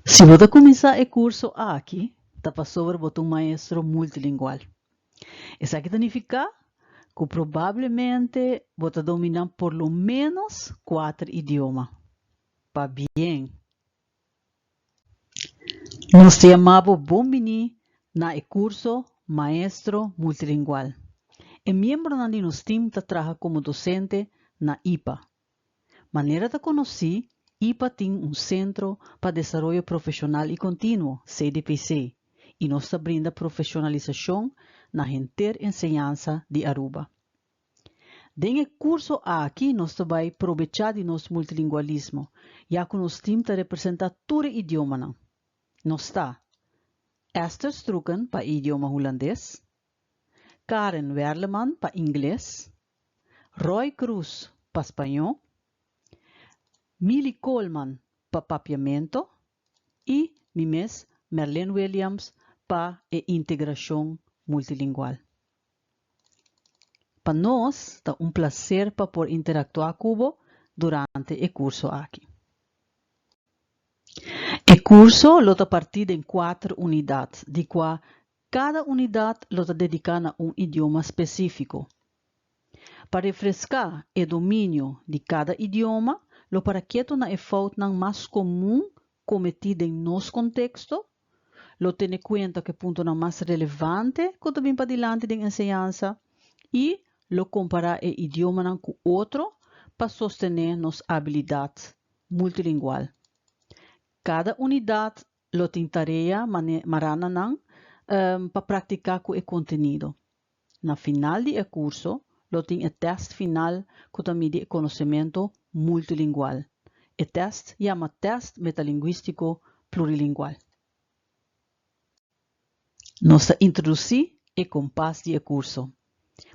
Si bo ta kuminsá e kurso aki, ta pasobra bo ta un maestro multilingual. Esaki ta nifiká ku probablemente bo ta dominá por lo ménos kuater idioma. Pabien! Nos ta yama bo bon biní na e kurso Maestro Multilingual. E miembronan di nos tim ta traha komo dosente na ipa. Manera ta konosí, ipa tin un Sentro pa Desaroyo Profeshonal i Kontinuo, CDPC, i nos ta brinda profeshonalisashon na henter enseñansa di Aruba. Den e kurso aki nos ta bai probechá di nos multilingualismo, ya ku nos tim ta representá tur e idiomanan. Nos ta, Esther Struken pa e idioma hulandes, Karen Werleman pa ingles, Roy Cruz pa spañó, Milly Koolman pa papiamento i mi mes Merlene Williams pa e integrashon multilingual. Pa nos ta un placer pa por interactua cu bo durante e curso aki. E curso lo ta parti den cuater unidad, di cua cada unidad lo ta dedica na un idioma specifico. Pa refresca e dominio di cada idioma lo para keto na e foutnan mas comun cometi den nos contexto, Lo tene kuenta ku e puntonan mas relevante ku ta bin padilanti den enseñansa i lo kompará e idiomanan ku otro pa sostené nos abilidat multilingual. Kada unidat lo tin tarea mará na nan pa praktiká ku e kontenido. Na final di e kurso lo tin e tèst final ku ta midi e konosementu multilingual. E tèst yama Tèst Metalingwístiko Plurilingual. Nos ta introdusí e kompas di e kurso.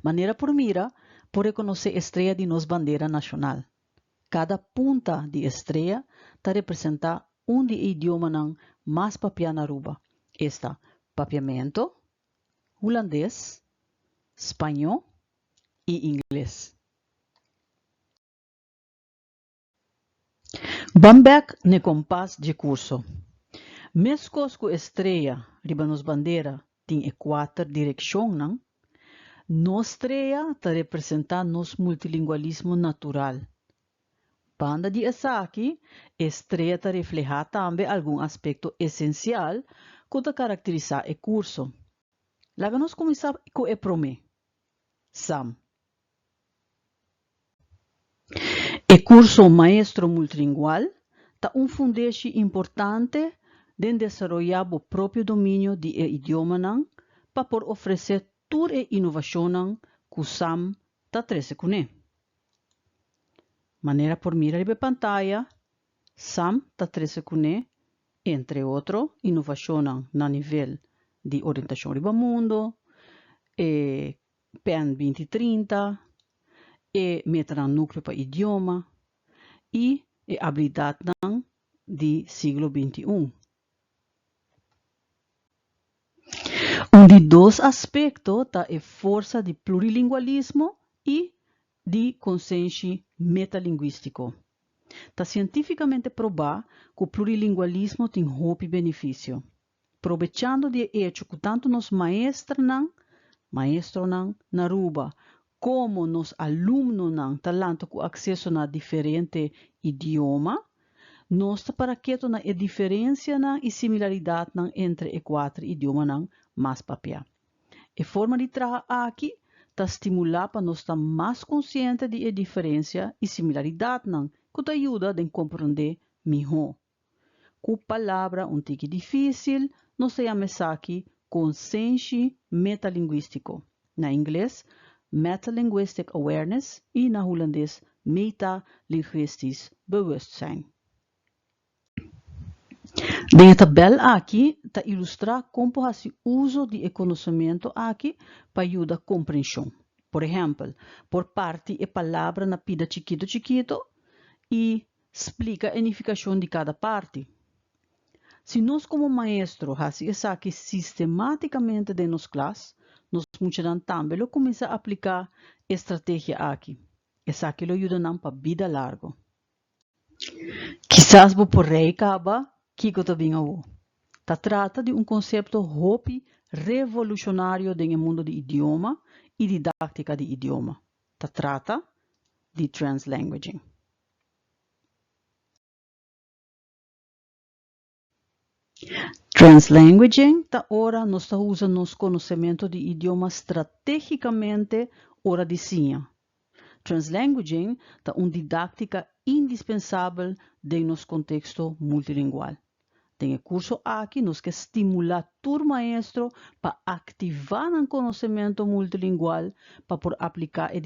Manera por mira, por rekonosé e strea di nos bandera nashonal. Kada punta di e strea ta representá un di e idiomanan mas papiá na Aruba, esta Papiamento, hulandes, spañó i ingles. Ban bèk n'e kompas dje kurso. Meskos ku e strea riba nos bandera tin e kuater direkshonnan, nos strea ta representá nos multilingualismo natural. Banda di esaki, e strea ta reflehá tambe algun aspekto esensial ku ta karakterisá e kurso. Laga nos kuminsá ku e promé, Sam. E kurso Maestro Multilingual ta un fundeshi importante den desaroyá bo propio dominio di e idiomanan pa por ofresé tur e inovashonnan ku Sam ta trese kuné. Manera por mira riba e pantaya, Sam ta trese kuné, entre otro, inovashonnan na nivel di orientashon riba mundo, e Pen 2030, e metanan núkleo pa idioma i e abilidatnan di siglo 21. Un di dos aspekto ta e forsa di plurilingualismo i di konsenshi metalingwístiko. Ta sientífikamente probá ku plurilingualismo tin hopi benefisio. Probechando di e echo ku tantu nos maestranan, maestronan, na Aruba komo nos alumnonan ta lanta ku akseso na diferente idioma, nos ta para keto na e diferensianan i similaridatnan entre e kuater idiomanan mas papiá. E forma di traha aki ta stimulá pa nos ta mas konsiente di e diferensia i similaridatnan ku ta yuda den komprondé mihó. Ku palabra un tiki difísil, nos ta yama esaki konsenshi metalingwístiko, na ingles, metalinguistic awareness i na hulandes metalinguïstisch bewustzijn. Den e tabèl aki ta ilustrá kon por hasi uso di e konosementu aki pa yuda komprenshon. Por ehèmpel, por parti e palabra na pida chikitu chikitu i Splika e nifikashon di kada parti. Si nos komo maestro hasi esaki sistemátikamente den nos klas, nos muchanan tambe lo kuminsá apliká e strategia aki. Esaki lo yuda nan pa bida largu. Kisas bo por rei kaba. Kiko ta bin awo? Ta trata di un konsepto hopi revolushonario den e mundo di idioma i didáktika di idioma. Ta trata di translanguaging. Translanguaging ta ora nos ta usa nos konosementu di idioma stratégikamente ora di siña. Translanguaging ta un didáktika indispensabel den nos konteksto multilingual. Den e kurso aki nos ke stimulá tur maestro pa aktivá nan konosementu multilingual pa por apliká e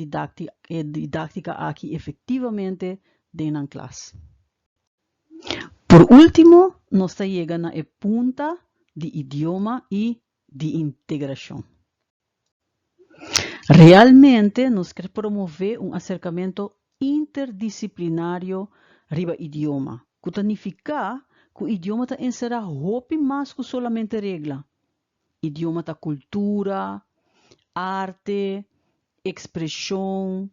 e didáktika aki efektivamente den nan klas. Por último nos ta yega na e punta di idioma i di integrashon. Realmente nos kier promové un aserkamentu interdisiplinario riba idioma, ku ta nifiká ku idioma ta enserá hopi mas ku solamente regla. Idioma ta kultura, arte, ekspreshon,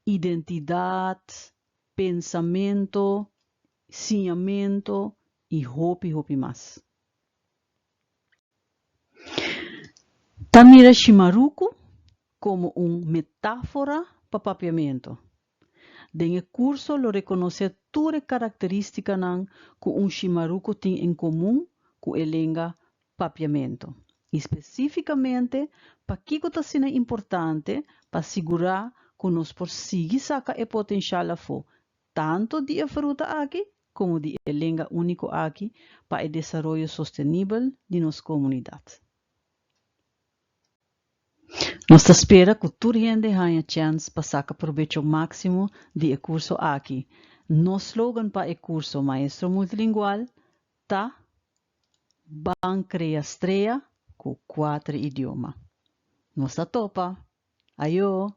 identidat, pensamentu, siñamentu i hopi hopi mas. Ta mira Shimaruku komo un metáfora pa papiamentu. Den e kurso lo rekonosé tur e karakterístikanan ku un shimaruku tin en komun ku e lenga papiamentu i spesífikamente pakiko ta asina importante pa sigurá ku nos por sigui saka e potenshal afó tantu di e fruta aki komo di e lenga úniko aki pa e desaroyo sostenibel di nos komunidat. Nos ta spera ku tur hende haña chèns pa saka probecho máksimo di e kurso aki. Nos slogan pa e kurso Maestro Multilingual ta Ban krea strea ku kuater idioma. Nos ta topa! Ayo!